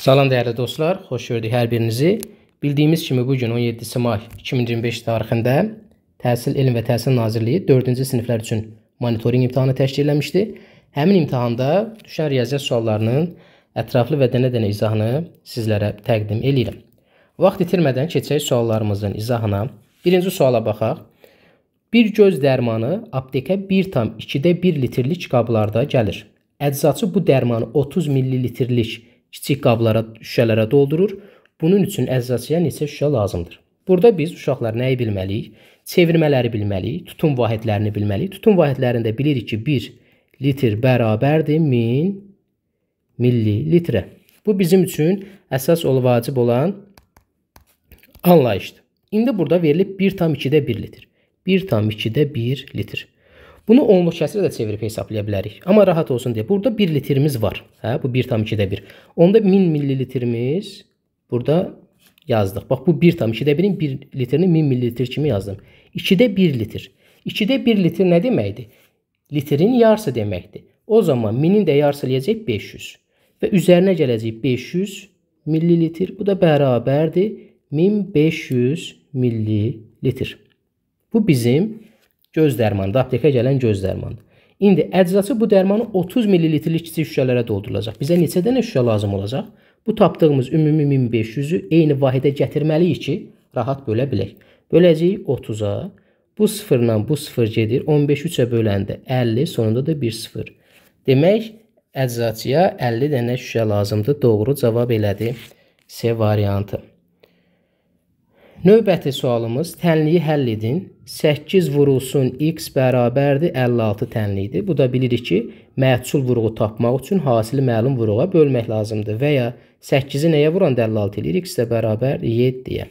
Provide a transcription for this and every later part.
Salam dəyərli dostlar, xoş gördük hər birinizi. Bildiyimiz kimi bu gün 17 may 2025 tarixində Təhsil, Elm və Təhsil Nazirliyi 4-cü siniflər üçün monitorinq imtahanı təşkil eləmişdi. Həmin imtahanda düşən riyaziyyat suallarının ətraflı və dənə-dənə izahını sizlərə təqdim eləyirəm. Vaxt itirmədən keçək suallarımızın izahına. Birinci suala baxaq. Bir göz dərmanı aptekə 1,2 litrlik qablarda gəlir. Əczaçı bu dərmanı 30 millilitrlik kiçik qablara, şüşələrə doldurur. Bunun üçün əczaçıya neçə şüşə lazımdır? Burada biz uşaqlar nəyi bilməliyik? Çevirmələri bilməliyik, tutum vahidlərini bilməliyik. Tutum vahidlərində bilirik ki, 1 litr bərabərdir 1000 millilitrə. Bu bizim üçün əsas vacib olan anlayışdır. İndi burada verilib 1,2 litr. 1,2 litr. Bunu onluq kəsirə də çevirib hesablaya bilərik. Amma rahat olsun deyə. Burada 1 litrimiz var. Hə, bu 1,2. Onda 1000 millilitrimiz burada yazdıq. Bax, bu 1,2-in 1 litrini 1000 millilitr kimi yazdım. 2-də 1 litr. 2-də 1 litr nə deməkdir? Litrin yarısı deməkdir. O zaman 1000-in də yarısı eləyəcək 500. Və üzərinə gələcək 500 millilitr. Bu da bərabərdir 1500 millilitr. Bu bizim göz dərmanıdır. Aptekə gələn göz dərmanıdır. İndi əczaçı bu dərmanı 30 millilitrlik kiçik şüşələrə doldurulacaq. Bizə neçə dənə şüşə lazım olacaq? Bu tapdığımız ümumi 1500-ü eyni vahidə gətirməliyik ki, rahat bölə bilək. Böləcəyik 30-a. Bu sıfırla bu sıfır gedir. 15 3-ə böləndə 50, sonunda da 1 sıfır. Demək, əczaçıya 50 dənə şüşə lazımdır. Doğru cavab elədi C variantı. Növbəti sualımız tənliyi həll edin. 8 vurulsun x bərabərdir 56 tənlikdir. Bu da bilirik ki, məhsul vuruğu tapmaq üçün hasili məlum vuruğa bölmək lazımdır. Və ya 8-i nəyə vuranda 56 eləyir? X də bərabər 7-yə.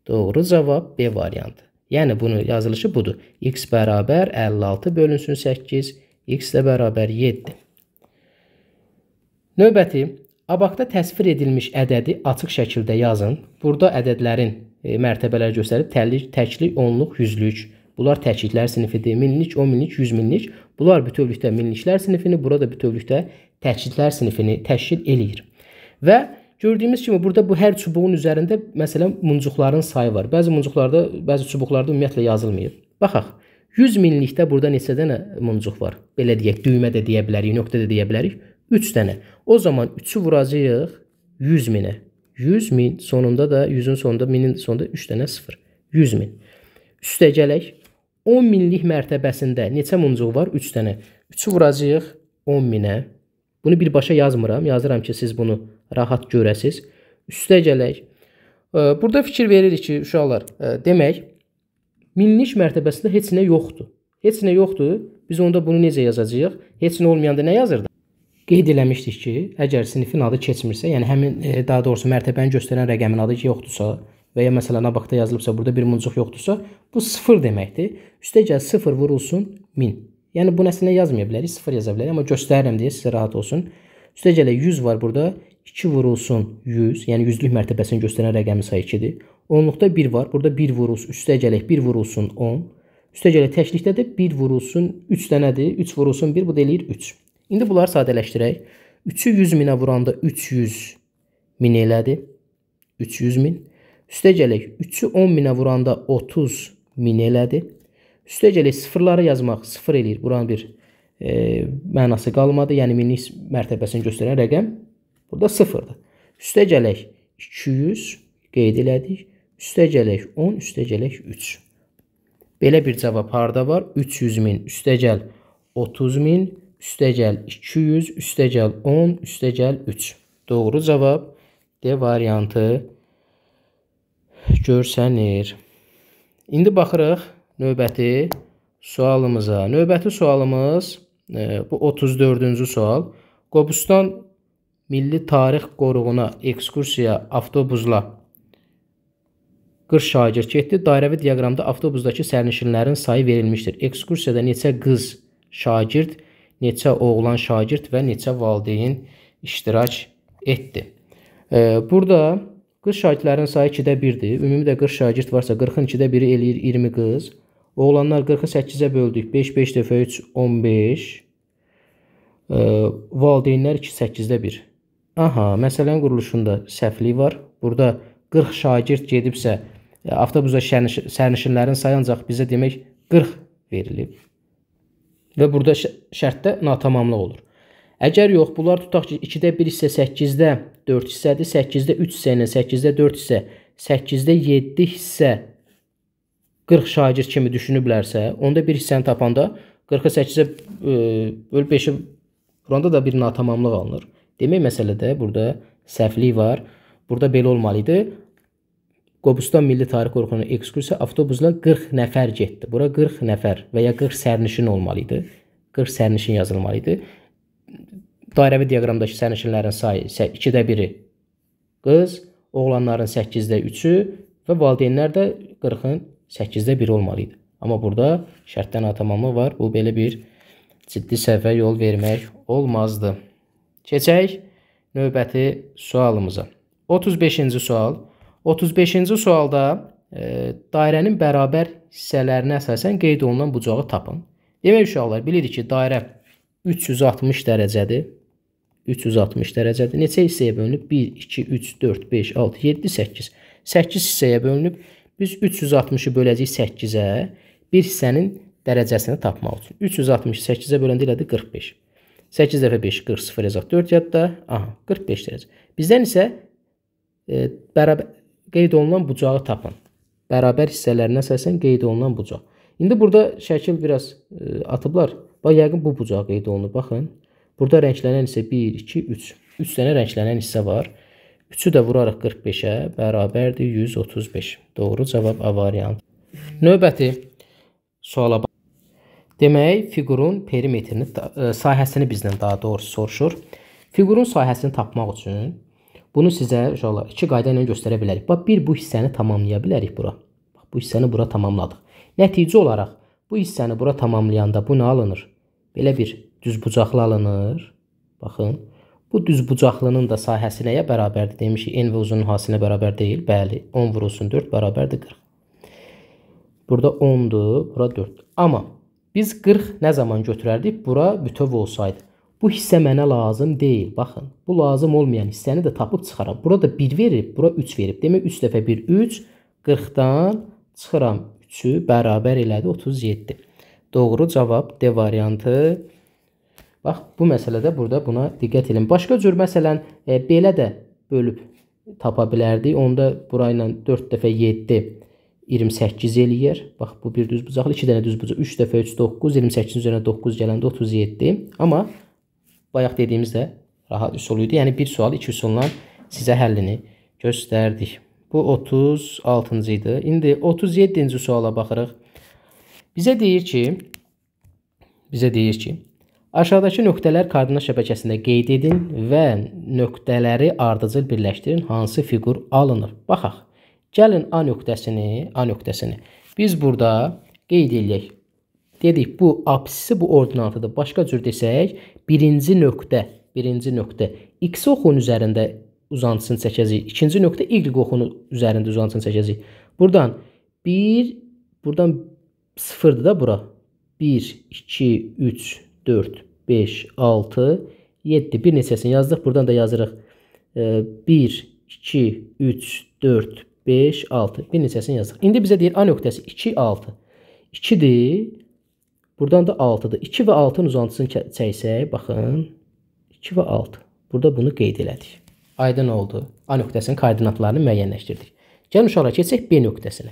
Doğru cavab B variantı. Yəni bunun yazılışı budur. X bərabər 56 bölünsün 8, x də bərabər 7. Növbəti, abaqda təsvir edilmiş ədədi açıq şəkildə yazın. Burada ədədlərin mərtəbələri göstərib təllik, təklik, onluq, yüzlük. Bunlar təkliklər sinifidir. Minlik, 10 minlik, 100 minlik. Bunlar bütövlükdə minliklər sinifini, burada bütövlükdə təkliklər sinifini təşkil eləyir. Və gördüyümüz kimi burada bu hər çubuğun üzərində məsələn muncuqların sayı var. Bəzi muncuqlarda, bəzi çubuqlarda ümumiyyətlə yazılmayıb. Baxaq, 100 minlikdə burada neçə dənə muncuq var? Belə deyək, düymə də deyə bilərik, nöqtə də deyə bilərik. 3 dənə. O zaman 3-ü vuracağıq 100 minə. 100 min, sonunda da 100-ün sonunda, minin sonunda 3 dənə 0. 100 min. Üstə gələk, 10 minlik mərtəbəsində neçə muncuq var? 3 dənə. 3-ü vuracağıq 10 minə. Bunu birbaşa yazmıram. Yazıram ki, siz bunu rahat görəsiniz. Üstə gələk. Burada fikir veririk ki, uşaqlar, demək, minlik mərtəbəsində heç nə yoxdur. Heç nə yoxdur. Biz onda bunu necə yazacağıq? Heç nə olmayanda nə yazırdıq? Qeyd eləmişdik ki, əgər sinifin adı keçmirsə, yəni həmin, daha doğrusu mərtəbəni göstərən rəqəmin adı yoxdursa və ya məsələn abaqda yazılıbsa, burada bir muncuq yoxdursa, bu 0 deməkdir. Üstəgəl 0 vurulsun 1000. Yəni bunu əslində yazmaya bilərik, 0 yaza bilərik, amma göstərirəm deyə sizə rahat olsun. Üstəgəl 100 var burada, 2 vurulsun 100, yəni yüzlük mərtəbəsini göstərən rəqəmin sayı 2-dir. Onluqda 1 var, burada 1 vurulsun, üstəgələk 1 vurulsun 10. Üstəgələk təklikdə də 1 vurulsun 3 dənədir, 3 vurulsun 1, bu da eləyir 3. İndi bunları sadələşdirək. 3-ü 100 minə vuranda 300 min elədi. 300 min. Üstə gələk 3-ü 10 minə vuranda 30 min elədi. Üstə gələk sıfırları yazmaq 0 eləyir. Buranın bir mənası qalmadı. Yəni minlik mərtəbəsini göstərən rəqəm burada 0-dır. Üstə gələk 200 qeyd elədik. Üstə gələk 10, üstə gələk 3. Belə bir cavab harda var? 300 min. Üstə gəl 30 min. Üstəgəl 200, üstəgəl 10, üstəgəl 3. Doğru cavab D variantı görsənir. İndi baxırıq növbəti sualımıza. Növbəti sualımız bu 34-cü sual. Qobustan Milli Tarix Qoruğuna ekskursiya avtobusla 40 şagird getdi. Dairəvi diaqramda avtobusdakı sərnişinlərin sayı verilmişdir. Ekskursiyada neçə qız şagird, neçə oğlan şagird və neçə valideyn iştirak etdi. Burada qız şagirdlərin sayı 2-də 1-dir. Ümumi də 40 şagird varsa 40-ın 2-də 1-i eləyir 20 qız. Oğlanlar 40-ı 8-ə böldük. 5, 5 dəfə 3, 15. Valideynlər 2, 8-də 1. Aha, məsələnin quruluşunda səhvlik var. Burada 40 şagird gedibsə, avtobusda sərnişinlərin sayı ancaq bizə demək 40 verilib. Və burada şərtdə natamamlıq olur. Əgər yox, bunlar tutaq ki, 2-də 1 hissə 8-də 4 hissədir, 8-də 3 hissə ilə 8-də 4 hissə, 8-də 7 hissə 40 şagird kimi düşünüblərsə, onda bir hissəni tapanda 40-ı 8-ə bölüb 5-i vuranda da bir natamamlıq alınır. Demək, məsələdə burada səhvlik var. Burada belə olmalı idi. Qobustan Milli Tarix Qoruxuna ekskursiya avtobusla 40 nəfər getdi. Bura 40 nəfər və ya 40 sərnişin olmalı idi. 40 sərnişin yazılmalı idi. Dairəvi diaqramdakı sərnişinlərin sayı 2-də 1-i qız, oğlanların 8-də 3-ü və valideynlər də 40-ın 8-də 1-i olmalı idi. Amma burada şərtdə natamamlıq var. Bu belə bir ciddi səhvə yol vermək olmazdı. Keçək növbəti sualımıza. 35-ci sual. 35-ci sualda dairənin bərabər hissələrinə əsasən qeyd olunan bucağı tapın. Demək, uşaqlar, bilirik ki, dairə 360 dərəcədir. 360 dərəcədir. Neçə hissəyə bölünüb? 1, 2, 3, 4, 5, 6, 7, 8. 8 hissəyə bölünüb. Biz 360-ı böləcəyik 8-ə. Bir hissənin dərəcəsini tapmaq üçün. 360-ı 8-ə böləndə elədi 45. 8 dəfə 5, 40, 0 yazaq 4 yadda. Aha, 45 dərəcə. Bizdən isə bərabər qeyd olunan bucağı tapın. Bərabər hissələrinə əsasən qeyd olunan bucaq. İndi burada şəkil biraz atıblar. Bax, yəqin bu bucaq qeyd olunur. Baxın, burada rənglənən hissə 1, 2, 3. 3 dənə rənglənən hissə var. 3-ü də vuraraq 45-ə bərabərdir 135. Doğru cavab A variantı. Növbəti suala bax. Demək, fiqurun perimetrini, sahəsini bizdən daha doğrusu soruşur. Fiqurun sahəsini tapmaq üçün bunu sizə uşaqlar iki qayda ilə göstərə bilərik. Bax, bir bu hissəni tamamlaya bilərik bura. Bax, bu hissəni bura tamamladıq. Nəticə olaraq bu hissəni bura tamamlayanda bu nə alınır? Belə bir düzbucaqlı alınır. Baxın, bu düzbucaqlının da sahəsi nəyə bərabərdir? Demişik, en və uzunun hasilinə bərabər deyil. Bəli, 10 vurulsun 4 bərabərdir 40. Burada 10-dur, bura 4. Amma biz 40 nə zaman götürərdik? Bura bütöv olsaydı. Bu hissə mənə lazım deyil. Baxın, bu lazım olmayan hissəni də tapıb çıxaram. Burada 1 verib, bura 3 verib. Demək, 3 dəfə 1, 3. 40-dan çıxıram 3-ü bərabər elədi 37. Doğru cavab D variantı. Bax, bu məsələdə burada buna diqqət edin. Başqa cür, məsələn, belə də bölüb tapa bilərdik. Onda bura ilə 4 dəfə 7, 28 eləyər. Bax, bu bir düzbucaqlı, 2 dənə düzbucaq. 3 dəfə 3, 9, 28-in üzərinə 9 gələndə 37. Amma bayaq dediyimiz də rahat üsul idi. Yəni, bir sualı iki üsulla sizə həllini göstərdik. Bu 36-cı idi. İndi 37-ci suala baxırıq. Bizə deyir ki, aşağıdakı nöqtələr koordinat şəbəkəsində qeyd edin və nöqtələri ardıcıl birləşdirin. Hansı fiqur alınır? Baxaq. Gəlin A nöqtəsini biz burada qeyd eləyək. Dedik, bu apsisi bu ordinatıdır. Başqa cür desək, birinci nöqtə x oxunun üzərində uzantısını çəkəcəyik. İkinci nöqtə y oxunun üzərində uzantısını çəkəcəyik. Buradan 1, buradan 0-dır da bura. 1, 2, 3, 4, 5, 6, 7. Bir neçəsini yazdıq. Buradan da yazırıq. 1, 2, 3, 4, 5, 6. Bir neçəsini yazdıq. İndi bizə deyir A nöqtəsi 2, 6. 2-dir. Buradan da 6-dır. 2 və 6-nın uzantısını çəksək, baxın. 2 və 6. Burada bunu qeyd elədik. Aydın oldu. A nöqtəsinin koordinatlarını müəyyənləşdirdik. Gəlin uşaqlar, keçək B nöqtəsinə.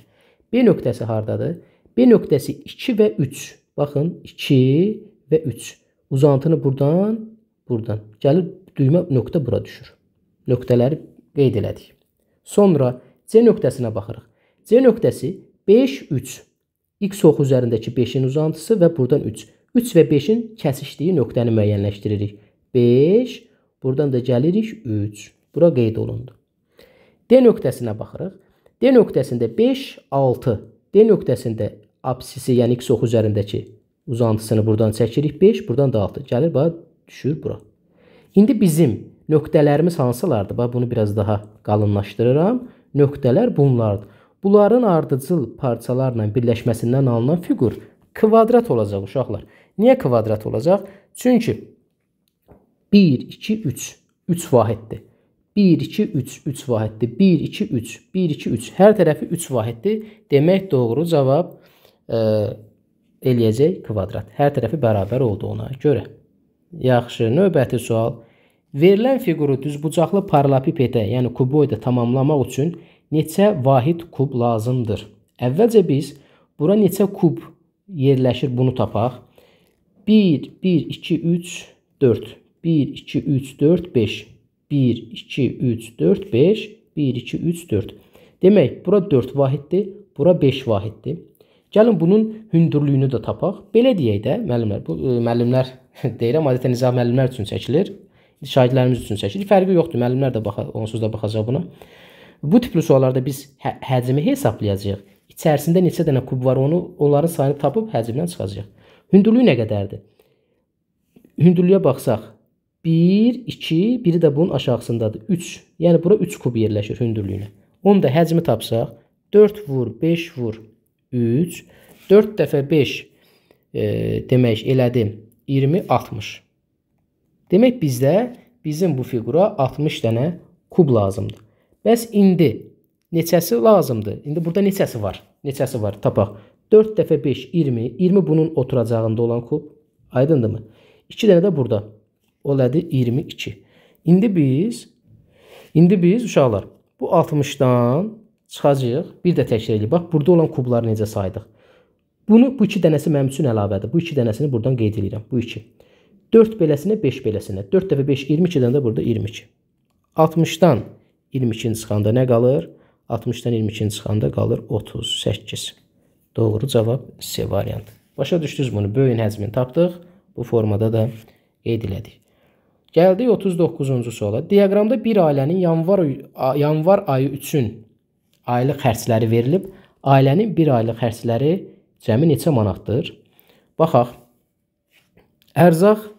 B nöqtəsi hardadır? B nöqtəsi 2 və 3. Baxın, 2 və 3. Uzantını buradan, buradan. Gəlir, düymə nöqtə bura düşür. Nöqtələri qeyd elədik. Sonra C nöqtəsinə baxırıq. C nöqtəsi 5, 3. X oxu üzərindəki 5-in uzantısı və buradan 3. 3 və 5-in kəsişdiyi nöqtəni müəyyənləşdiririk. 5, buradan da gəlirik 3. Bura qeyd olundu. D nöqtəsinə baxırıq. D nöqtəsində 5, 6. D nöqtəsində apsisi, yəni X oxu üzərindəki uzantısını buradan çəkirik. 5, buradan da 6. Gəlir, bax, düşür bura. İndi bizim nöqtələrimiz hansılardır? Bax, bunu biraz daha qalınlaşdırıram. Nöqtələr bunlardır. Bunların ardıcıl parçalarla birləşməsindən alınan fiqur kvadrat olacaq uşaqlar. Niyə kvadrat olacaq? Çünki 1, 2, 3. 3 vahiddir. 1, 2, 3, 3 vahiddir. 1, 2, 3, 1, 2, 3. Hər tərəfi 3 vahiddir. Demək, doğru cavab eləyəcək kvadrat. Hər tərəfi bərabər olduğuna görə. Yaxşı, növbəti sual. Verilən fiquru düzbucaqlı parallelepipeddə, yəni kuboida tamamlamaq üçün neçə vahid kub lazımdır? Əvvəlcə biz bura neçə kub yerləşir bunu tapaq. 1, 1, 2, 3, 4. 1, 2, 3, 4, 5. 1, 2, 3, 4, 5. 1, 2, 3, 4. Demək, bura 4 vahiddir, bura 5 vahiddir. Gəlin bunun hündürlüyünü də tapaq. Belə deyək də, müəllimlər, bu müəllimlər deyirəm, adətən izah müəllimlər üçün çəkilir. Şagirdlərimiz üçün çəkilir. Fərqi yoxdur, müəllimlər də onsuz da baxacaq buna. Bu tipli suallarda biz həcmi hesablayacağıq. İçərisində neçə dənə kub var, onların sayını tapıb həcmdən çıxacaq. Hündürlüyü nə qədərdir? Hündürlüyə baxsaq, 1, 2, biri də bunun aşağısındadır. 3, yəni bura 3 kub yerləşir hündürlüyünə. Onu da həcmi tapsaq, 4 vur, 5 vur, 3, 4 dəfə 5 demək elədi 20, 60. Demək bizdə, bizim bu fiqura 60 dənə kub lazımdır. Bəs indi neçəsi lazımdır? İndi burada neçəsi var? Neçəsi var? Tapaq. 4 dəfə 5, 20. 20 bunun oturacağında olan kub. Aydındırmı? 2 dənə də burada. O elədi 22. İndi biz uşaqlar bu 60-dan çıxacağıq. Bir də təkrar eləyək. Bax, burada olan kubları necə saydıq? Bunu, bu iki dənəsi mənim üçün əlavədir. Bu iki dənəsini buradan qeyd eləyirəm. Bu iki. 4 beləsinə, 5 beləsinə. 4 dəfə 5, 22 dənə də burada 22. 60-dan 22-ni çıxanda nə qalır? 60-dan 22-ni çıxanda qalır 38. Doğru cavab C variantı. Başa düşdünüz bunu. Böyün həcmini tapdıq. Bu formada da qeyd elədik. Gəldik 39-cu suala. Diaqramda bir ailənin yanvar ayı üçün aylıq xərcləri verilib. Ailənin bir aylıq xərcləri cəmi neçə manatdır? Baxaq. Ərzaq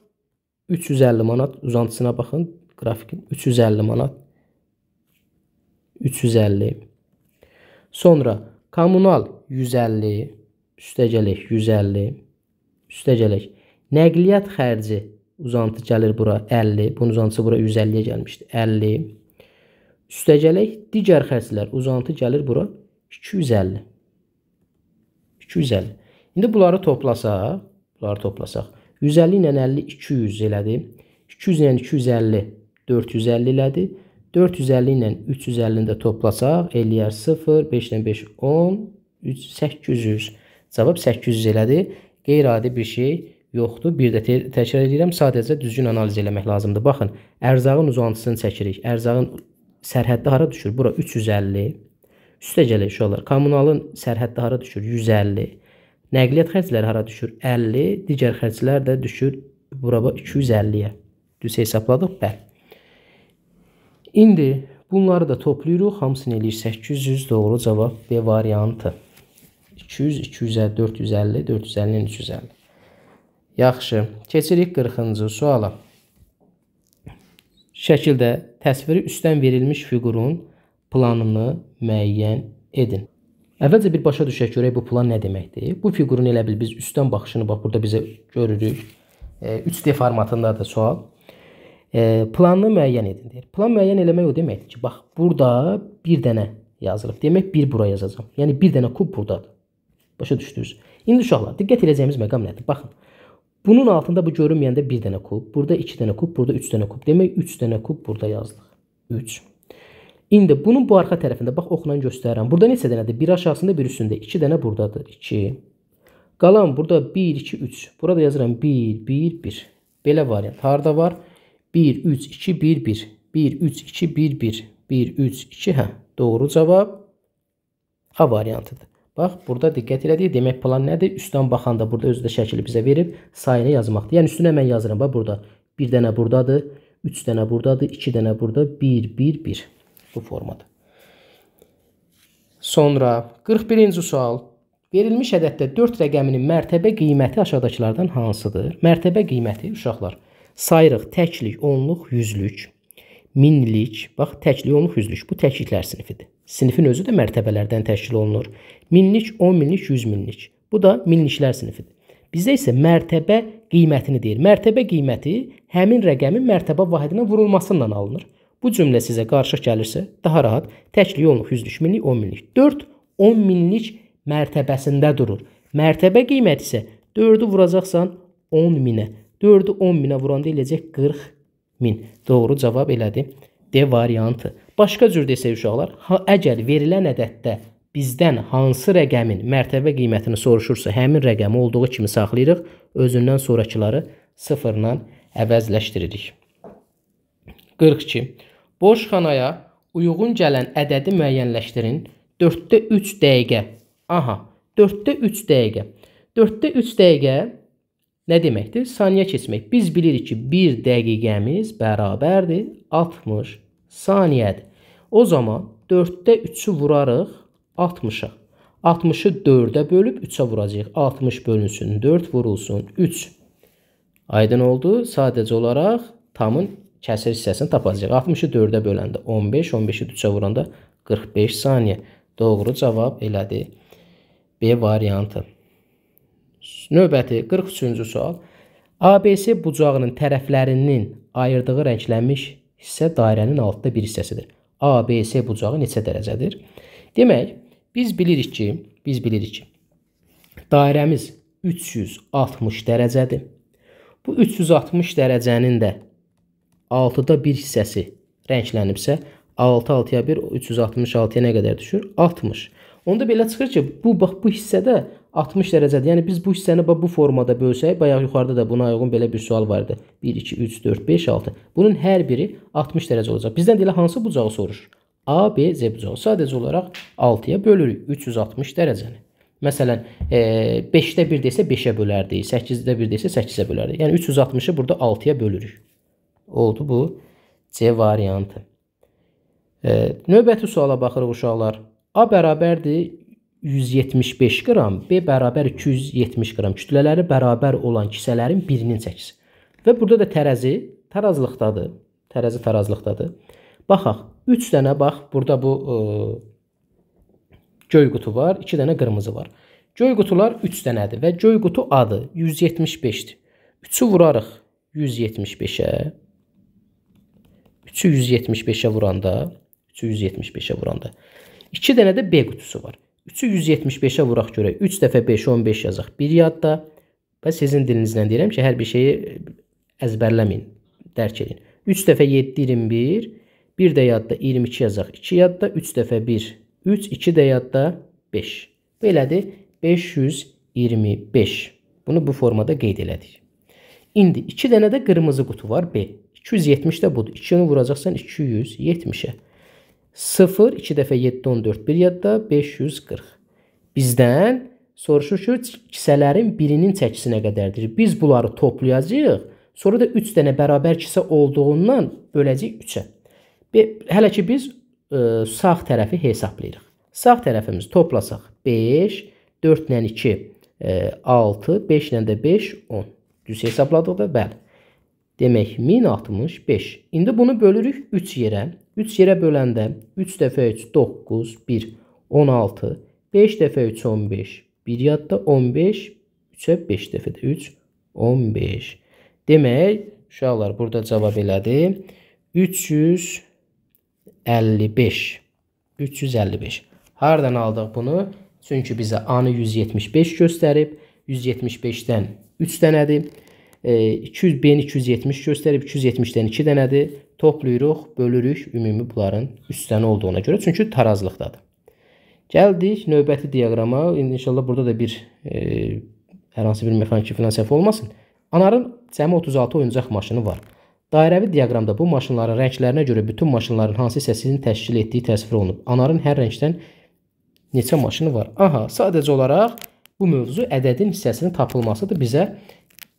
350 manat. Uzantısına baxın. Qrafikin 350 manat. 350. Sonra kommunal 150. Üstə gələk 150. Üstə gələk. Nəqliyyat xərci uzantı gəlir bura 50. Bunun uzantısı bura 150-yə gəlmişdi. 50. Üstə gələk. Digər xərclər uzantı gəlir bura 250. 250. İndi bunları toplasaq, 150 ilə 50 200 elədi. 200 ilə 250 450 elədi. 450 ilə 350-ni də toplasaq eləyər 0, 5 ilə 5 10, 3 800. Cavab 800 elədi. Qeyri-adi bir şey yoxdur. Bir də təkrar edirəm, sadəcə düzgün analiz eləmək lazımdır. Baxın, ərzağın uzantısını çəkirik. Ərzağın sərhəddə hara düşür? Bura 350. Üstə gələk uşaqlar. Kommunalın sərhəddə hara düşür? 150. Nəqliyyat xərcləri hara düşür? 50. Digər xərclər də düşür bura 250-yə. Düz hesabladıq? Bəli. İndi bunları da toplayırıq. Hamısını eləyir 800. Doğru cavab B variantı. 200, 250, 450, 450-nin 350. Yaxşı. Keçirik 40-cı suala. Şəkildə təsviri üstdən verilmiş fiqurun planını müəyyən edin. Əvvəlcə bir başa düşək görək bu plan nə deməkdir. Bu fiqurun elə bil biz üstdən baxışını bax burada bizə görürük. 3D formatındadır sual. Planını müəyyən edin deyir. Plan müəyyən eləmək o deməkdir ki, bax burada bir dənə yazılıb. Demək bir bura yazacağam. Yəni bir dənə kub buradadır. Başa düşdünüz. İndi uşaqlar diqqət edəcəyimiz məqam nədir? Baxın. Bunun altında bu görünməyəndə bir dənə kub, burada 2 dənə kub, burada 3 dənə kub. Demək 3 dənə kub burada yazdıq. 3. İndi bunun bu arxa tərəfində bax oxla göstərirəm. Burada neçə dənədir? Bir aşağısında, bir üstündə. 2 dənə buradadır. 2. Qalan burada 1, 2, 3. Burada yazıram 1, 1, 1. Belə variant. Harda var? 1, 3, 2, 1, 1. 1, 3, 2, 1, 1. 1, 3, 2. Hə, doğru cavab A variantıdır. Bax, burada diqqət elədik. Demək, plan nədir? Üstdən baxanda burada özü də şəkili bizə verib sayını yazmaqdır. Yəni, üstünə mən yazıram. Bax, burada bir dənə buradadır, 3 dənə buradadır, 2 dənə burada, 1, 1, 1. Bu formada. Sonra 41-ci sual. Verilmiş ədəddə 4 rəqəminin mərtəbə qiyməti aşağıdakılardan hansıdır? Mərtəbə qiyməti uşaqlar sayırıq. Təklik, onluq, yüzlük, minlik. Bax, təklik, onluq, yüzlük. Bu təkliklər sinifidir. Sinifin özü də mərtəbələrdən təşkil olunur. Minlik, 10 minlik, 100 minlik. Bu da minliklər sinifidir. Bizə isə mərtəbə qiymətini deyir. Mərtəbə qiyməti həmin rəqəmin mərtəbə vahidinə vurulmasından alınır. Bu cümlə sizə qarışıq gəlirsə, daha rahat təklik, onluq, yüzlük, minlik, 10 minlik. 4 10 minlik mərtəbəsində durur. Mərtəbə qiyməti isə 4-ü vuracaqsan 10 minə. 4-ü 10 minə vuranda eləyəcək 40 min. Doğru cavab elədi D variantı. Başqa cür desək uşaqlar, əgər verilən ədəddə bizdən hansı rəqəmin mərtəbə qiymətini soruşursa, həmin rəqəmi olduğu kimi saxlayırıq, özündən sonrakıları sıfırla əvəzləşdiririk. 42. Boş xanaya uyğun gələn ədədi müəyyənləşdirin. 4-də 3 dəqiqə. Aha, 4-də 3 dəqiqə. 4-də 3 dəqiqə nə deməkdir? Saniyə keçmək. Biz bilirik ki, 1 dəqiqəmiz bərabərdir 60 saniyədir. O zaman 4-də 3-ü vurarıq 60-a. 60-ı 4-ə bölüb 3-ə vuracağıq. 60 bölünsün, 4 vurulsun, 3. Aydın oldu. Sadəcə olaraq tamın kəsir hissəsini tapacağıq. 60-ı 4-ə böləndə 15, 15-i 3-ə vuranda 45 saniyə. Doğru cavab elədi B variantı. Növbəti 43-cü sual. ABC bucağının tərəflərinin ayırdığı rənglənmiş hissə dairənin 6-da 1 hissəsidir. ABC bucağı neçə dərəcədir? Demək, biz bilirik ki, dairəmiz 360 dərəcədir. Bu 360 dərəcənin də 6-da 1 hissəsi rənglənibsə, 6 6-ya 1, 366-ya nə qədər düşür? 60. Onda belə çıxır ki, bax, bu hissədə 60 dərəcədir. Yəni, biz bu hissəni bu formada bölsək, bayaq yuxarıda da buna uyğun belə bir sual var idi. 1, 2, 3, 4, 5, 6. Bunun hər biri 60 dərəcə olacaq. Bizdən də elə hansı bucağı soruşur? A, B, C bucağı. Sadəcə olaraq 6-ya bölürük 360 dərəcəni. Məsələn, 5-də 1 desə 5-ə bölərdik, 8-də 1 desə 8-ə bölərdik. Yəni, 360-ı burada 6-ya bölürük. Oldu bu C variantı. Növbəti suala baxırıq uşaqlar. A bərabərdir 175 qram, B bərabər 270 qram. Kütlələri bərabər olan kisələrin birinin çəkisi. Və burada da tərəzi tarazlıqdadır. Tərəzi tarazlıqdadır. Baxaq, 3 dənə bax, burada bu göy qutu var, 2 dənə qırmızı var. Göy qutular 3 dənədir və göy qutu adı 175-dir. 3-ü vurarıq 175-ə. 3-ü 175-ə vuranda, 3-ü 175-ə vuranda 2 dənə də B qutusu var. 3-ü 175-ə vuraq görək. 3 dəfə 5, 15 yazaq. Bir yadda. Və sizin dilinizlə deyirəm ki, hər bir şeyi əzbərləməyin, dərk edin. 3 dəfə 7, 21. 1 də yadda 22 yazaq. 2 yadda 3 dəfə 1, 3, 2 də yadda 5. Belədir 525. Bunu bu formada qeyd elədik. İndi 2 dənə də qırmızı qutu var B. 270 də budur. 2-ni vuracaqsan 270-ə. 0, 2 dəfə 7, 14, 1 yadda 540. Bizdən soruşur ki, kisələrin birinin çəkisi nə qədərdir? Biz bunları toplayacağıq. Sonra da 3 dənə bərabər kisə olduğundan böləcəyik 3-ə. Hələ ki, biz sağ tərəfi hesablayırıq. Sağ tərəfimizi toplasaq 5, 4 ilə 2, 6, 5 ilə də 5, 10. Düz hesabladıq da, bəli. Demək, 1065. İndi bunu bölürük 3 yerə. 3 yerə böləndə 3 dəfə 3, 9, 1, 16, 5 dəfə 3, 15, 1 yadda 15, 3-ə 5 dəfə də 3, 15. Demək, uşaqlar, burada cavab elədi. 355. 355. Hardan aldıq bunu? Çünki bizə A-nı 175 göstərib. 175-dən 3 dənədir. B-ni 270 göstərib. 270-dən 2 dənədir. Toplayırıq, bölürük ümumi bunların 3 dənə olduğuna görə. Çünki tarazlıqdadır. Gəldik növbəti diaqrama. İnşallah burada da bir hər hansı bir mexaniki filan səhv olmasın. Anarın cəmi 36 oyuncaq maşını var. Dairəvi diaqramda bu maşınların rənglərinə görə bütün maşınların hansı hissəsinin təşkil etdiyi təsvir olunub. Anarın hər rəngdən neçə maşını var? Aha, sadəcə olaraq bu mövzu ədədin hissəsinin tapılmasıdır bizə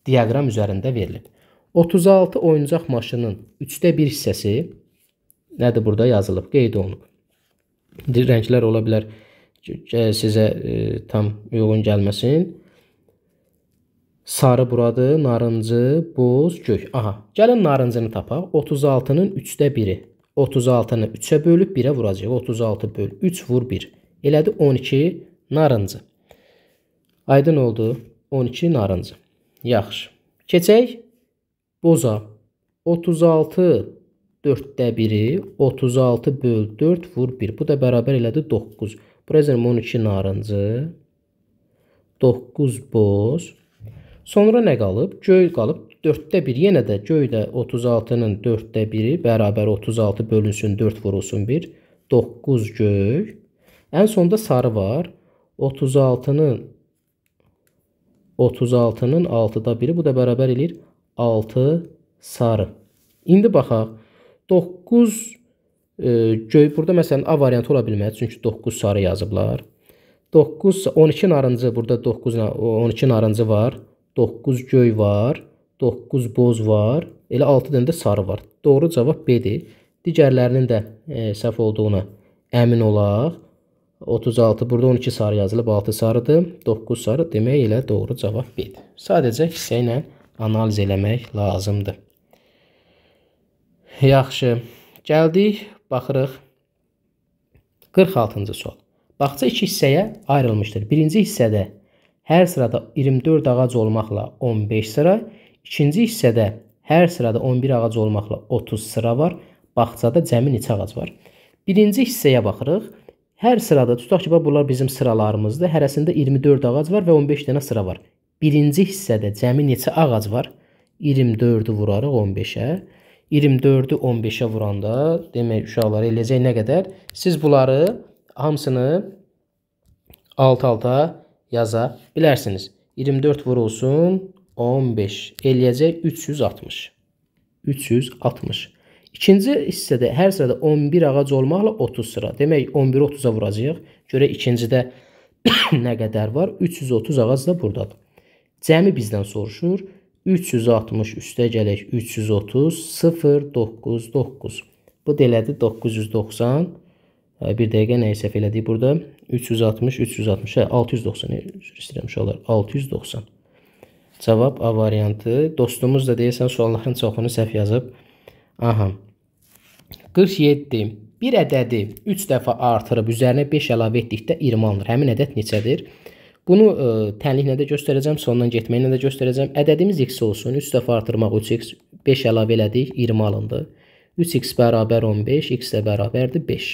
diaqram üzərində verilib. 36 oyuncaq maşının 3-də 1 hissəsi nədir burada yazılıb, qeyd olunub. Rənglər ola bilər sizə tam uyğun gəlməsin. Sarı buradır, narıncı, boz, göy. Aha, gəlin narıncını tapaq. 36-nın 3-də 1-i. 36-nı 3-ə bölüb 1-ə vuracaq. 36 böl 3 vur 1. Elədi 12 narıncı. Aydın oldu. 12 narıncı. Yaxşı. Keçək boza. 36 4-də 1-i 36 böl 4 vur 1. Bu da bərabər elədi 9. Bura yazıram 12 narıncı, 9 boz. Sonra nə qalıb? Göy qalıb. 4-də 1. Yenə də göydə 36-nın 4-də 1-i bərabər 36 bölünsün 4 vurulsun 1. 9 göy. Ən sonda sarı var. 36-nın 6-da 1-i. Bu da bərabər eləyir 6 sarı. İndi baxaq. 9 göy. Burada məsələn A variantı ola bilməz. Çünki 9 sarı yazıblar. 9, 12 narıncı. Burada 9, 12 narıncı var. 9 göy var. 9 boz var. Elə 6 dənə də sarı var. Doğru cavab B-dir. Digərlərinin də səhv olduğuna əmin olaq. 36, burada 12 sarı yazılıb, 6 sarıdır. 9 sarı, demək elə doğru cavab B-dir. Sadəcə hissə ilə analiz eləmək lazımdır. Yaxşı, gəldik, baxırıq. 46-cı sual. Bağça iki hissəyə ayrılmışdır. Birinci hissədə hər sırada 24 ağac olmaqla 15 sıra, ikinci hissədə hər sırada 11 ağac olmaqla 30 sıra var. Bağçada cəmi neçə ağac var? Birinci hissəyə baxırıq. Hər sırada, tutaq ki, bunlar bizim sıralarımızdır. Hərəsində 24 ağac var və 15 dənə sıra var. Birinci hissədə cəmi neçə ağac var? 24-ü vurarıq 15-ə. 24-ü 15-ə vuranda, demək uşaqlar eləyəcək nə qədər? Siz bunları hamısını alt-alta yaza bilərsiniz. 24 vurulsun 15 eləyəcək 360. 360. İkinci hissədə hər sırada 11 ağac olmaqla 30 sıra. Demək 11-i 30-a vuracağıq. Görək ikincidə nə qədər var? 330 ağac da buradadır. Cəmi bizdən soruşur. 360 üstə gələk 330 0 9 9. Bu da elədi 990. Bir dəqiqə nəyi səhv elədik burada? 360 360 690. Üzr istəyirəm uşaqlar. 690. Cavab A variantı. Dostumuz da deyəsən sualların çoxunu səhv yazıb. Aha. 47. Bir ədədi 3 dəfə artırıb üzərinə 5 əlavə etdikdə 20 alınır. Həmin ədəd neçədir? Bunu tənliklə də göstərəcəm, sondan getməklə də göstərəcəm. Ədədimiz x olsun. 3 dəfə artırmaq 3x, 5 əlavə elədik, 20 alındı. 3x bərabər 15, x də bərabərdir 5.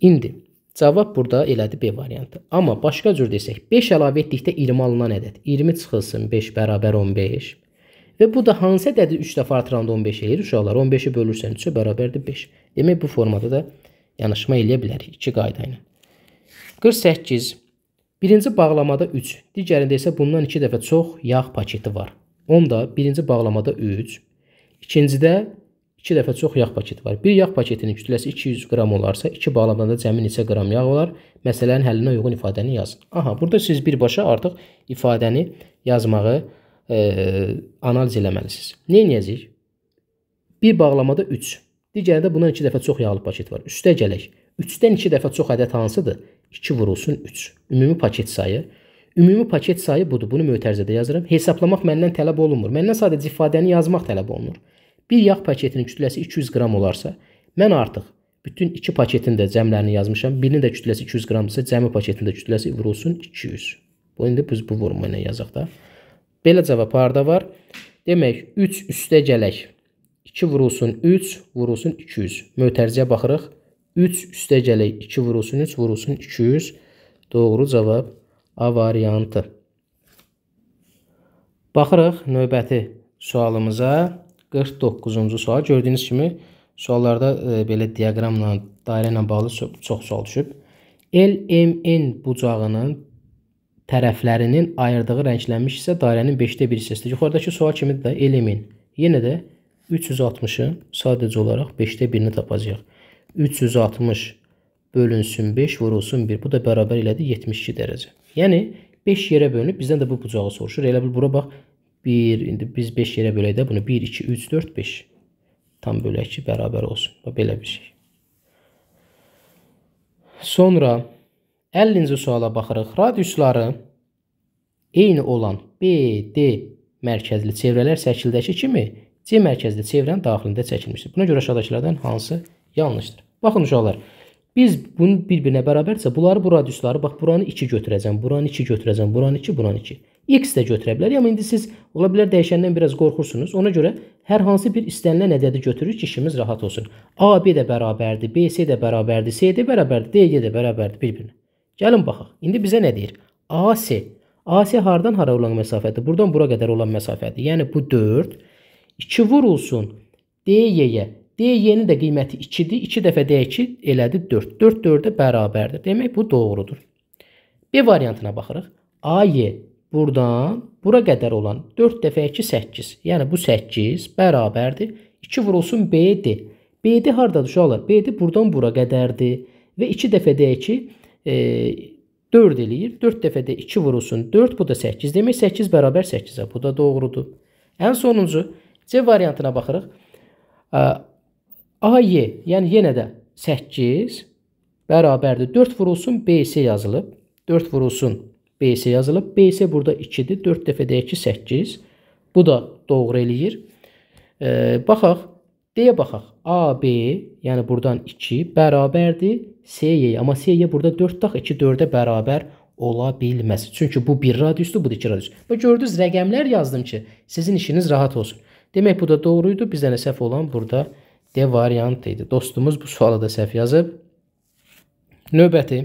İndi cavab burada elədi B variantı. Amma başqa cür desək, 5 əlavə etdikdə 20 alınan ədəd. 20 çıxılsın 5 bərabər 15. Və bu da hansı ədədi 3 dəfə artıranda 15 eləyir uşaqlar? 15-i bölürsən 3-ə bərabərdir 5. Demək bu formada da yanaşma eləyə bilərik iki qayda ilə. 48. Birinci bağlamada 3, digərində isə bundan 2 dəfə çox yağ paketi var. Onda birinci bağlamada 3, ikincidə 2 dəfə çox yağ paketi var. Bir yağ paketinin kütləsi 200 qram olarsa, 2 bağlamada cəmi neçə qram yağ olar? Məsələnin həllinə uyğun ifadəni yazın. Aha, burada siz birbaşa artıq ifadəni yazmağı analiz eləməlisiniz. Nə edəcəyik? Bir bağlamada 3, digərində bundan 2 dəfə çox yağlı paket var. Üstə gələk. 3-dən 2 dəfə çox ədəd hansıdır? 2 vurulsun 3. Ümumi paket sayı. Ümumi paket sayı budur. Bunu mötərizədə yazıram. Hesaplamaq məndən tələb olunmur. Məndən sadəcə ifadəni yazmaq tələb olunur. Bir yağ paketinin kütləsi 200 qram olarsa, mən artıq bütün iki paketin də cəmlərini yazmışam. Birinin də kütləsi 200 qramdırsa, cəmi paketin də kütləsi vurulsun 200. Bu indi biz bu vurma ilə yazaq da. Belə cavab harda var? Demək 3 üstə gələk. 2 vurulsun 3 vurulsun 200. Mötərizəyə baxırıq. 3 üstə gələk 2 vurulsun 3 vurulsun 200. Doğru cavab A variantı. Baxırıq növbəti sualımıza. 49-cu sual. Gördüyünüz kimi suallarda belə diaqramla, dairə ilə bağlı çox sual düşüb. LMN bucağının tərəflərinin ayırdığı rənglənmiş hissə dairənin 5-də 1 hissəsidir. Yuxarıdakı sual kimidir də LMN. Yenə də 360-ın sadəcə olaraq 5-də 1-ni tapacağıq. 360 bölünsün 5 vurulsun 1. Bu da bərabər elədi 72 dərəcə. Yəni 5 yerə bölünüb bizdən də bu bucağı soruşur. Elə bil bura bax 1, indi biz 5 yerə bölək də bunu 1, 2, 3, 4, 5. Tam bölək ki bərabər olsun. Bax, belə bir şey. Sonra 50-ci suala baxırıq. Radiusları eyni olan B, D mərkəzli çevrələr şəkildəki kimi C mərkəzli çevrənin daxilində çəkilmişdir. Buna görə aşağıdakılardan hansı yanlışdır? Baxın uşaqlar, biz bunun bir-birinə bərabərsə, bunları, bu radiusları, bax buranı 2 götürəcəm, buranı 2 götürəcəm, buranı 2, buranı 2. X də götürə bilərik. Amma indi siz ola bilər dəyişəndən biraz qorxursunuz. Ona görə hər hansı bir istənilən ədədi götürürük ki, işimiz rahat olsun. AB də bərabərdir, BC də bərabərdir, CD bərabərdir, DG də bərabərdir bir-birinə. Gəlin baxaq. İndi bizə nə deyir? AC. AC hardan hara olan məsafədir? Buradan bura qədər olan məsafədir. Yəni bu 4. 2 vurulsun DY-yə. DY-nin də qiyməti 2-dir. 2 dəfə D2 elədi 4. 4 4-ə bərabərdir. Demək bu doğrudur. B variantına baxırıq. AY buradan bura qədər olan 4 dəfə 2 8. Yəni bu 8 bərabərdir. 2 vurulsun BD. BD hardadır uşaqlar? BD buradan bura qədərdir. Və 2 dəfə D2 4 eləyir. 4 dəfə də 2 vurulsun 4. Bu da 8. Demək 8 bərabər 8-ə. Bu da doğrudur. Ən sonuncu C variantına baxırıq. AY, yəni yenə də 8 bərabərdir. 4 vurulsun BC yazılıb. 4 vurulsun BC yazılıb. BC burada 2-dir. 4 dəfə də 2, 8. Bu da doğru eləyir. Baxaq. D-yə baxaq. AB, yəni buradan 2 bərabərdir CY. Amma CY burada 4,2 4-ə bərabər ola bilməz. Çünki bu 1 radiusdur, bu da 2 radius. Və gördünüz, rəqəmlər yazdım ki, sizin işiniz rahat olsun. Demək, bu da doğru idi. Bizdə nə səhv olan burada D variantı idi. Dostumuz bu sualı da səhv yazıb. Növbəti.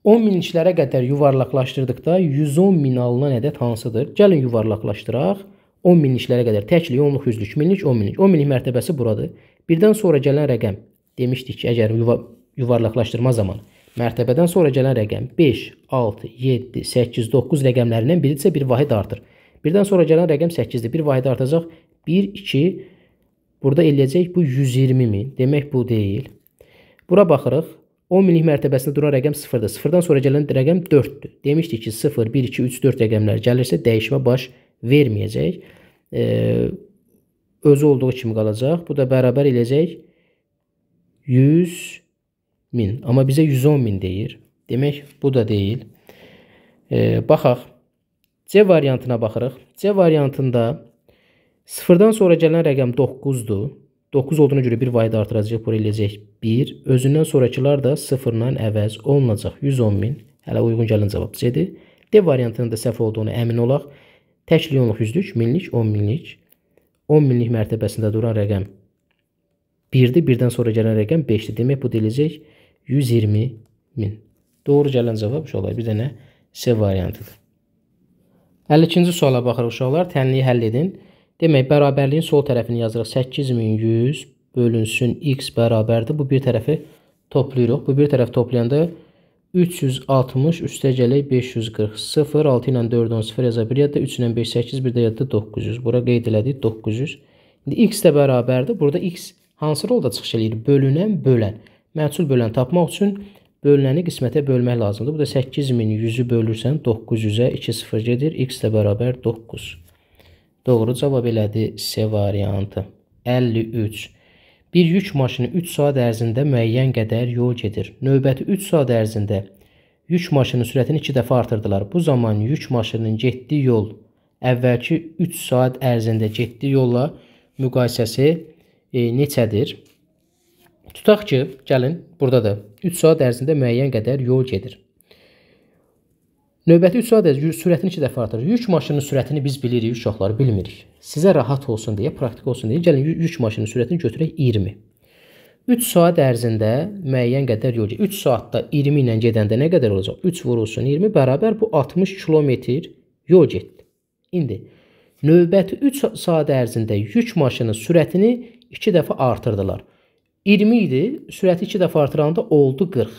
10 minliklərə qədər yuvarlaqlaşdırdıqda 110 min alınan ədəd hansıdır? Gəlin yuvarlaqlaşdıraq. 10 minliklərə qədər təklik, onluq, yüzlük, minlik, 10 minlik. 10 minlik mərtəbəsi buradır. Birdən sonra gələn rəqəm demişdik ki, əgər yuvarlaqlaşdırma zamanı mərtəbədən sonra gələn rəqəm 5, 6, 7, 8, 9 rəqəmlərindən biridirsə bir vahid artır. Birdən sonra gələn rəqəm 8-dir. Bir vahid artacaq. 1, 2, burada eləyəcək bu 120 min. Demək bu deyil. Bura baxırıq. 10 minlik mərtəbəsində duran rəqəm 0-dır. 0-dan sonra gələn rəqəm 4-dür. Demişdik ki, 0, 1, 2, 3, 4 rəqəmlər gəlirsə dəyişmə baş verməyəcək. Özü olduğu kimi qalacaq. Bu da bərabər eləyəcək 100 min. Amma bizə 110 min deyir. Demək, bu da deyil. Baxaq. C variantına baxırıq. C variantında 0-dan sonra gələn rəqəm 9-dur. 9 olduğuna görə bir vahid artıracaq. Bura eləyəcək 1. Özündən sonrakılar da 0-la əvəz olunacaq. 110 min. Hələ uyğun gələn cavab C-dir. D variantının da səhv olduğunu əmin olaq. Təklik, onluq, yüzlük, minlik, 10 minlik. 10 minlik mərtəbəsində duran rəqəm 1-dir. 1-dən sonra gələn rəqəm 5-dir. Demək, bu da eləyəcək 120 min. Doğru gələn cavab uşaqlar bir dənə C variantıdır. 52-ci suala baxırıq uşaqlar. Tənliyi həll edin. Demək, bərabərliyin sol tərəfini yazırıq. 8100 bölünsün x bərabərdir. Bu bir tərəfi toplayırıq. Bu bir tərəf toplayanda 360 üstə gələk 540. 0, 6 ilə 4, 10, 0 yaza bir yadda. 3 ilə 5, 8, bir də yadda 900. Bura qeyd elədik 900. İndi x də bərabərdir. Burada x hansı rolda çıxış eləyir? Bölünən, bölən. Məhsul bölən tapmaq üçün bölünəni qismətə bölmək lazımdır. Bu da 8100-ü bölürsən 900-ə 2, 0 gedir. X də bərabər 9. Doğru cavab elədi C variantı. 53. Bir yük maşını 3 saat ərzində müəyyən qədər yol gedir. Növbəti 3 saat ərzində yük maşının sürətini 2 dəfə artırdılar. Bu zaman yük maşınının getdiyi yol əvvəlki 3 saat ərzində getdiyi yolla müqayisəsi neçədir? Tutaq ki, gəlin, burada da 3 saat ərzində müəyyən qədər yol gedir. Növbəti 3 saat ərzində sürətini 2 dəfə artırır. Yük maşının sürətini biz bilirik, uşaqlar bilmirik. Sizə rahat olsun deyə, praktik olsun deyə, gəlin yük maşının sürətini götürək 20. 3 saat ərzində müəyyən qədər yol gedir. 3 saatda 20 ilə gedəndə nə qədər olacaq? 3 vurulsun 20 bərabər bu 60 kilometr yol getdi. İndi növbəti 3 saat ərzində yük maşının sürətini 2 dəfə artırdılar. 20 idi, sürəti 2 dəfə artıranda oldu 40.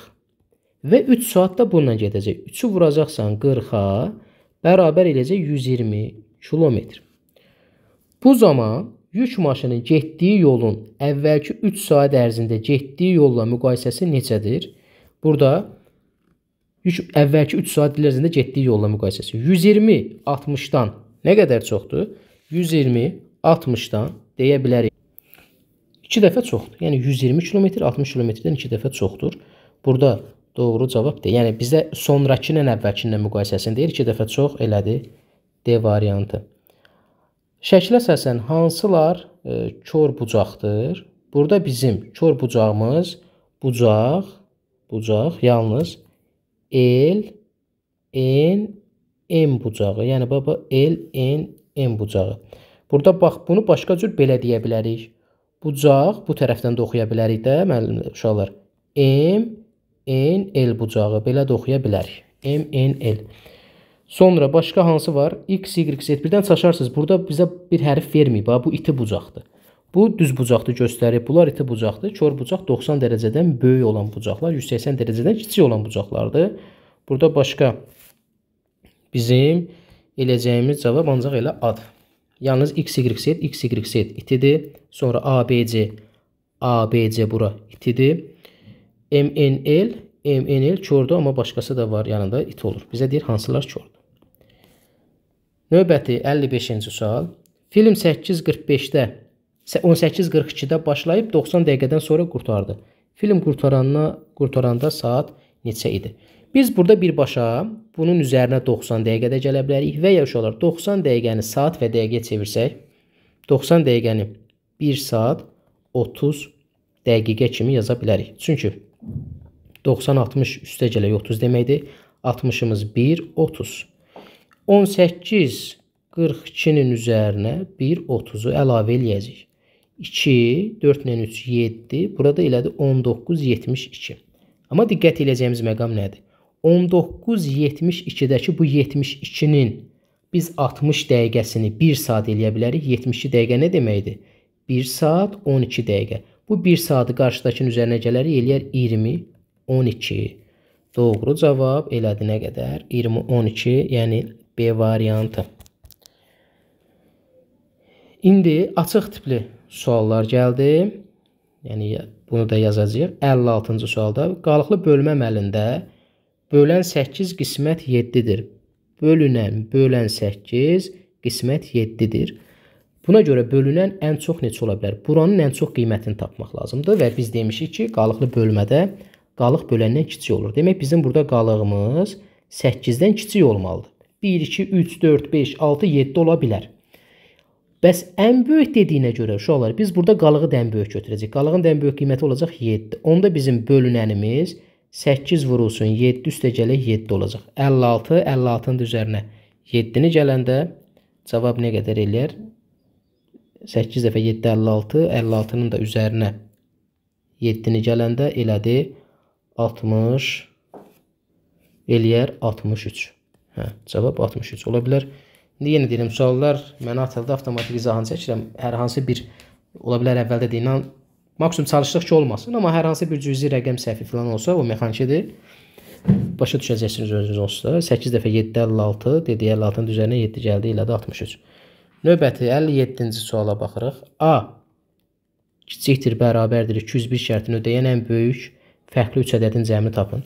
Və 3 saatda bununla gedəcək. 3-ü vuracaqsan 40-a, bərabər eləyəcək 120 kilometr. Bu zaman yük maşının getdiyi yolun əvvəlki 3 saat ərzində getdiyi yolla müqayisəsi neçədir? Burada yük, əvvəlki 3 saat ərzində getdiyi yolla müqayisəsi 120 60-dan nə qədər çoxdur? 120 60-dan deyə bilərik. 2 dəfə çoxdur. Yəni 120 kilometr 60 kilometrdən 2 dəfə çoxdur. Burada doğru cavab deyil. Yəni bizdə sonrakı ilə əvvəlki ilə müqayisəsini deyir. 2 dəfə çox elədi D variantı. Şəklə əsasən hansılar kor bucaqdır? Burada bizim kor bucağımız bucaq, bucaq yalnız L, N, M bucağı. Yəni, baba, L, N, M bucağı. Burada bax, bunu başqa cür belə deyə bilərik. Bucaq bu tərəfdən də oxuya bilərik də, müəllim, uşaqlar. M, N, L bucağı. Belə də oxuya bilərik. M, N, L. Sonra başqa hansı var? X, Y, Z. Birdən çaşarsınız. Burada bizə bir hərf verməyib. Bu iti bucaqdır. Bu düz bucaqdır göstərir. Bunlar iti bucaqdır. Kor bucaq 90 dərəcədən böyük olan bucaqlar, 180 dərəcədən kiçik olan bucaqlardır. Burada başqa bizim eləyəcəyimiz cavab ancaq elə A-dır. Yalnız X, Y, Z, X, Y, Z itidir. Sonra A, B, C, A, B, C bura itidir. M, N, L, M, N, L kordur, amma başqası da var yanında iti olur. Bizə deyir hansılar kordur. Növbəti 55-ci sual. Film 8:45-də 18:42-də başlayıb 90 dəqiqədən sonra qurtardı. Film qurtaranda saat neçə idi? Biz burada birbaşa bunun üzərinə 90 dəqiqədə gələ bilərik və ya uşaqlar 90 dəqiqəni saat və dəqiqəyə çevirsək, 90 dəqiqəni 1 saat 30 dəqiqə kimi yaza bilərik. Çünki 90-60 üstə gələk 30 deməkdir. 60-ımız 1, 30. 18:42-nin üzərinə 1:30-u əlavə eləyəcəyik. 2, 4 ilə 3, 7. Burada elədi 19:72. Amma diqqət eləyəcəyimiz məqam nədir? 19:72-dəki bu 72-nin biz 60 dəqiqəsini 1 saat eləyə bilərik. 72 dəqiqə nə deməkdir? 1 saat 12 dəqiqə. Bu 1 saatı qarşıdakının üzərinə gələrik, eləyər 20:12. Doğru cavab elədi nə qədər? 20:12, yəni B variantı. İndi açıq tipli suallar gəldi. Yəni bunu da yazacağıq. 56-cı sualda qalıqlı bölmə əməlində bölən 8 qismət 7-dir. Bölünən bölən 8 qismət 7-dir. Buna görə bölünən ən çox neçə ola bilər? Buranın ən çox qiymətini tapmaq lazımdır və biz demişik ki, qalıqlı bölmədə qalıq böləndən kiçik olur. Demək, bizim burada qalığımız 8-dən kiçik olmalıdır. 1, 2, 3, 4, 5, 6, 7 ola bilər. Bəs ən böyük dediyinə görə uşaqlar, biz burada qalığı da ən böyük götürəcəyik. Qalığın da ən böyük qiyməti olacaq 7. Onda bizim bölünənimiz 8 vurulsun 7 üstə gələk 7 olacaq. 56, 56-nın üzərinə 7-ni gələndə cavab nə qədər eləyər? 8 dəfə 7, 56, 56-nın da üzərinə 7-ni gələndə elədi 60, eləyər 63. Hə, cavab 63 ola bilər. İndi yenə deyirəm, suallar mənə atıldı, avtomatik izahını çəkirəm. Hər hansı bir, ola bilər əvvəldə deyilən, maksimum çalışdıq ki, olmasın, amma hər hansı bir cüzi rəqəm səhvi falan olsa, o mexanikidir. Başa düşəcəksiniz özünüz olsa. 8 dəfə 7, 56, dediyi 56-nın üzərinə 7 gəldi, elədi 63. Növbəti 57-ci suala baxırıq. A kiçikdir, bərabərdir 201 şərtini ödəyən ən böyük fərqli 3 ədədin cəmini tapın.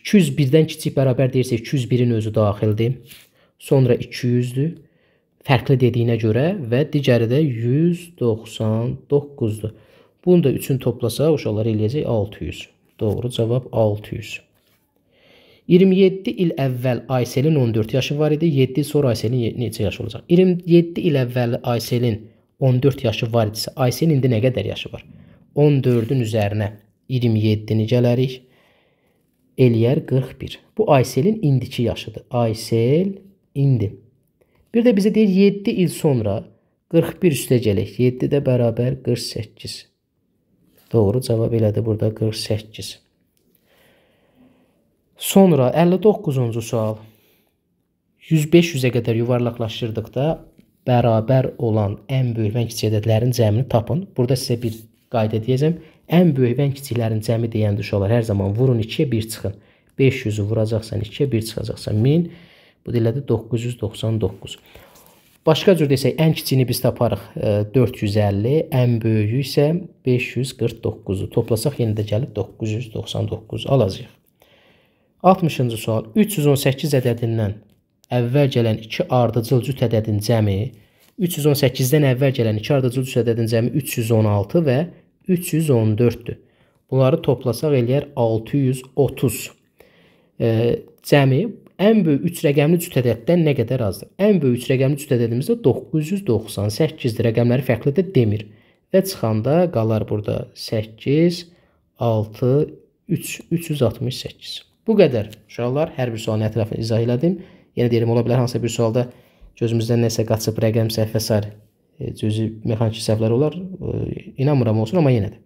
201-dən kiçik bərabər deyirsə 201-in özü daxildir. Sonra 200-dür. Fərqli dediyinə görə və digəri də 199-dur. Bunu da 3-ün toplasaq uşaqlar eləyəcək 600. Doğru cavab 600. 27 il əvvəl Ayselin 14 yaşı var idi. 7 il sonra Ayselin neçə yaşı olacaq? 27 il əvvəl Ayselin 14 yaşı var idisə, Ayselin indi nə qədər yaşı var? 14-ün üzərinə 27-ni gələrik. Eləyər 41. Bu Ayselin indiki yaşıdır. Aysel indi. Bir də bizə deyir 7 il sonra 41 üstə gələk. 7 də bərabər 48. Doğru cavab elədi burada 48. Sonra 59-cu sual. 100-500-ə qədər yuvarlaqlaşdırdıqda bərabər olan ən böyük və ən kiçik ədədlərin cəmini tapın. Burada sizə bir qayda deyəcəm. Ən böyük və ən kiçiklərin cəmi deyəndə uşaqlar hər zaman vurun 2-yə 1 çıxın. 500-ü vuracaqsan 2-yə 1 çıxacaqsan 1000. Bu da elədir 999. Başqa cür desək, ən kiçiyini biz taparıq 450, ən böyüyü isə 549-u. Toplasaq yenə də gəlib 999 alacağıq. 60-cı sual. 318 ədədindən əvvəl gələn 2 ardıcıl cüt ədədin cəmi, 318-dən əvvəl gələn 2 ardıcıl cüt ədədin cəmi 316 və 314-dür. Bunları toplasaq eləyər 630. Cəmi ən böyük 3 rəqəmli cüt ədəddən nə qədər azdır? Ən böyük 3 rəqəmli cüt ədədimiz də 998-dir. Rəqəmləri fərqli də demir. Və çıxanda qalar burada 8, 6, 3, 368. Bu qədər. Uşaqlar, hər bir sualın ətrafını izah elədim. Yenə deyirəm, ola bilər hansısa bir sualda gözümüzdən nəsə qaçıb, rəqəm səhv və sair, cüzi mexaniki səhvlər olar. İnanmıram olsun, amma yenə də.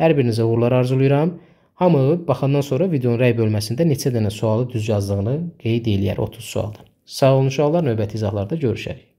Hər birinizə uğurlar arzulayıram. Hamı baxandan sonra videonun rəy bölməsində neçə dənə sualı düz yazdığını qeyd eləyər 30 sualdan. Sağ olun uşaqlar, növbəti izahlarda görüşərik.